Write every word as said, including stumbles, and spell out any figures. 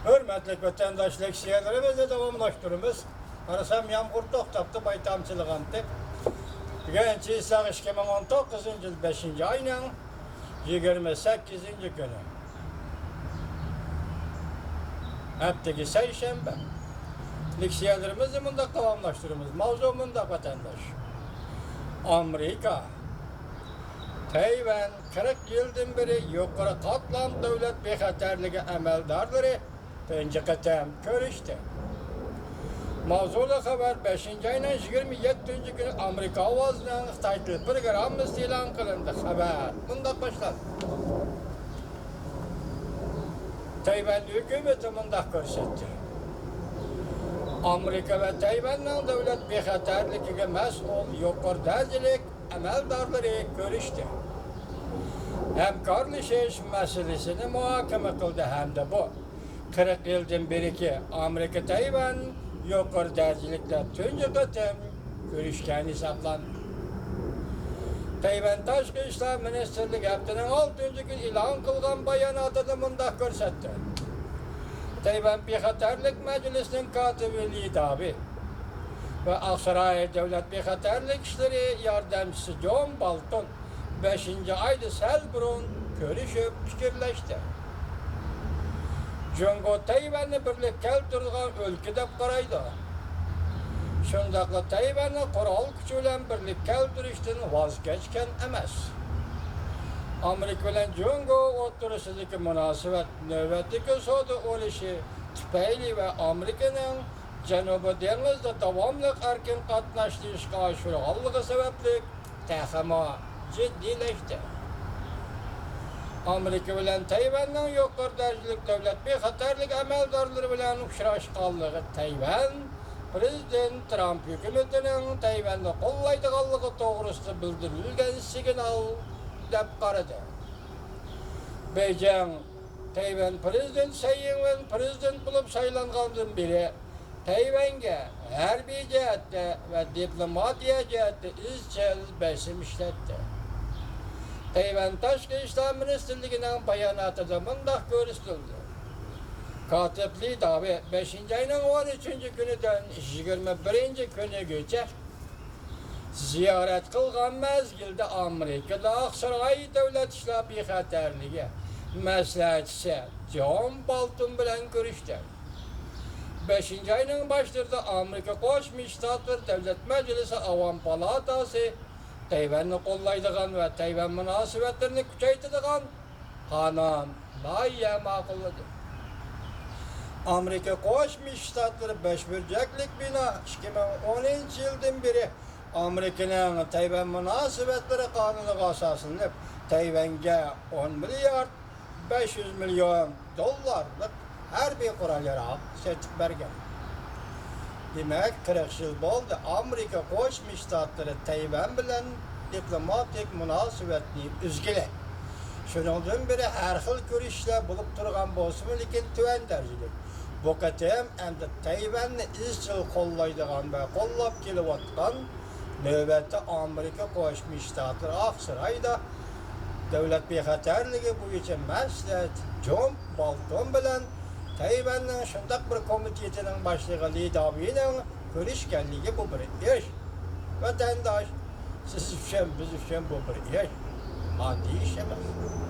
ھۆرمەتلىك ۋەتەنداش، لېكسىيەلىرىمىزنى داۋاملاشتۇرىمىز. قارىسام، يامغۇر توختاپتۇ، بايتام چىلىغانتى. بۈگۈن چىساغ ئىككى مىڭ ئون توققۇزىنچى يىل بەشىنچى ئاينىڭ يىگىرمە سەككىزىنچى كۈنى. ھەپتىگە سەيشەنبە. لېكسىيەلىرىمىزنى مۇنداق داۋاملاشتۇرىمىز. ماۋزۇ مۇنداق، ۋەتەنداش. ئامېرىكا، تەيۋەن قىرىق يىلدىن بېرى يۇقىرى قاتلام دۆلەت بىخەتەرلىكى ئەمەلدارلىرى تۇنجى قېتىم كۆرۈشتى. ماۋزۇلۇق خەۋەر بەشىنچى ئاينىڭ يىگىرمە يەتتىنچى كۈنى ئامېرىكا ئاۋازىنىڭ خىتاي تىل پروگراممىسىدا ئېلان قىلىندى. خەۋەر مۇنداق باشلاندى. تەيۋەن ھۆكۈمىتى مۇنداق كۆرسەتتى. ئامېرىكا ۋە تەيۋەننىڭ دۆلەت بىخەتەرلىكىگە مەسئۇل يۇقىرى دەرىجىلىك ئەمەلدارلىرى كۆرۈشتى. ھەمكارلىشىش مەسىلىسىنى مۇھاكىمە قىلدى ھەمدە بۇ قىرىق يىلدىن بېرىكى ئامېرىكا تەيۋەن يۇقىرى دەرىجىلىكلەر تۇنجى قېتىم كۆرۈشكەن ھېسابلانىدۇ. تەيۋەن تاشقى ئىشلار مىنىستىرلىكى ھەپتىنىڭ ئالتىنچى كۈنى ئېلان قىلغان باياناتىدا مۇنداق كۆرسەتتى. تەيۋەن بىخەتەرلىك مەجلىسىنىڭ كاتىپى لى داۋى ۋە ئاقساراي دۆلەت بىخەتەرلىك ئىشلىرى ياردەمچىسى جون بالتون بەشىنچى ئايدا سەل بۇرۇن كۆرۈشۈپ پىكىرلەشتى. جۇڭگو تەيۋەننى بىرلىككە كەلتۈرىدىغان ئۆلكە دەپ قارايدۇ. شۇنداقلا تەيۋەننى قورال كۈچى بىلەن بىرلىككە كەلتۈرۈشتىن ۋاز كەچكەن ئەمەس. ئامېرىكا بىلەن جۇڭگو ئوتتۇرىسىدىكى مۇناسىۋەت نۆۋەتتىكى سودا ئۇرۇشى تۈپەيلى ۋە ئامېرىكىنىڭ جەنۇبىي دېڭىزدا داۋاملىق ئەركىن قاتناشنى ئىشقا ئاشۇرغانلىقى سەۋەبلىك تېخىمۇ جىددىيلەشتى. ئامېرىكا بىلەن تەيۋەننىڭ يۇقىرى دەرىجىلىك دۆلەت بىخەتەرلىك ئەمەلدارلىرى بىلەن ئۇچراشقانلىقى تەيۋەن پىرېزىدېنت ترامپ ھۆكۈمىتىنىڭ تەيۋەننى قوللايدىغانلىقى توغرىسىدا بىلدۈرۈلگەن سىگنال دەپ قارىدى. بېيجىڭ تەيۋەن پىرېزىدېنتى سەي ئىڭۋېن پىرېزىدېنت بولۇپ سايلانغاندىن بېرى تەيۋەنگە ھەربىي جەھەتتە ۋە دىپلوماتىيە جەھەتتە ئىزچىل بېسىم ئىشلەتتى. تەيۋەن تاشقى ئىشلار مىنىستىرلىكىنىڭ باياناتىدا مۇنداق كۆرسىتىلدى. كاتىپ لى داۋى بەشىنچى ئاينىڭ ئون ئۈچىنچى كۈنىدىن يىگىرمە بىرىنچى كۈنىگىچە زىيارەت قىلغان مەزگىلدە ئامېرىكىدا ئاقساراي دۆلەت ئىشلار بىخەتەرلىكى مەسلىھەتچىسى جون بالتون بىلەن كۆرۈشتى. بەشىنچى ئاينىڭ باشلىرىدا ئامېرىكا قوشما شتاتلىرى دۆلەت مەجلىسى ئاۋام پالاتاسى تەيۋەننى قوللايدىغان ۋە تەيۋەن مۇناسىۋەتلىرىنى كۈچەيتىدىغان قانۇن لايىھە ماقۇللىدى. ئامېرىكا قوشما شتاتلىرى بەش بۇرجەكلىك بىنا ئىككى مىڭ ئونىنچى يىلدىن بېرى ئامېرىكىنىڭ تەيۋەن مۇناسىۋەتلىرى قانۇنىغا ئاساسلىنىپ، تەيۋەنگە ئون مىليارد بەش يۈز مىليون دوللارلىق ھەربىي قورال ياراغ سېتىپ بەرگەن. دېمەك، قىرىق يىل بولدى ئامېرىكا قوشما شتاتلىرى تەيۋەن بىلەن دىپلوماتىك مۇناسىۋەتنى ئۈزگىلى. شۇنىڭدىن بېرى ھەر خىل كۆرۈشۈشلەر بولۇپ تۇرغان بولسىمۇ، لېكىن تۆۋەن دەرىجىلىك. بۇ قېتىم ئەمدى تەيۋەننى ئىزچىل قوللايدىغان ۋە قوللاپ كېلىۋاتقان نۆۋەتتە ئامېرىكا قوشما شتاتلىرى ئاقسارايدا دۆلەت بىخەتەرلىكى بويىچە مەسلىھەتچى جون بالتون بىلەن تەيۋەننىڭ شۇنداق بىر كومىتېتىنىڭ باشلىقى لى داۋىنىڭ كۆرۈشكەنلىكى بۇ بىر ئىش. ۋەتەنداش، سىز ئۈچۈن، بىز ئۈچۈن بۇ بىر ئىش. ئاددىي ئىش ئەمەس.